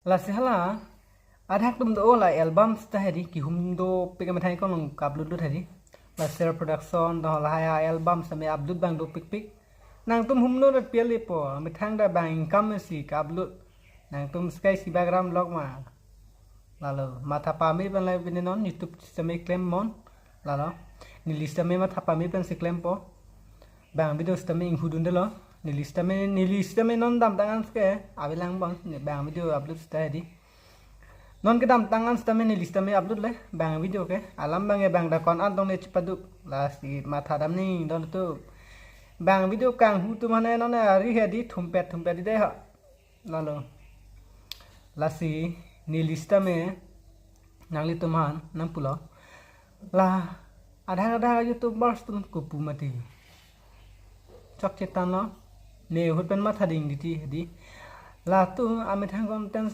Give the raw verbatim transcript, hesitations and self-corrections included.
Lasi hala adhak tum do la album sita hedi kihum dopik amethang ko nong upload lut hedi. La Ser Production do la haya album sitame upload abang dopikpik. Nangtum humno rat piali po amethang ta bang income si ka-upload. Nangtum sky si Bagram Vlog ma. Lalo matha pame pen la bini non YouTube sitame klem mon. Lalo neli sitame matha pame pensi klempo. Bang video sitame inghudundelo. Neli sitame neli sitame non damtang an ke avelang bang ne bang video upload sita hedi. Non kedamtang an sitame neli sitame upload le bang video ke. Alam bang e bang da kon an tong ne chipaduk. Lasi matha dam ning don tu. Bang video kanghu tum hane non ari hedi thumpet thumpet di de ha. Lalo. Lasi neli sitame nanglitum aphan nangpulo. La adhang adhang YouTubers tum kopu mati. Chokche tanglo. Ne ahut pen matha ding titi hedi. Latum amethang content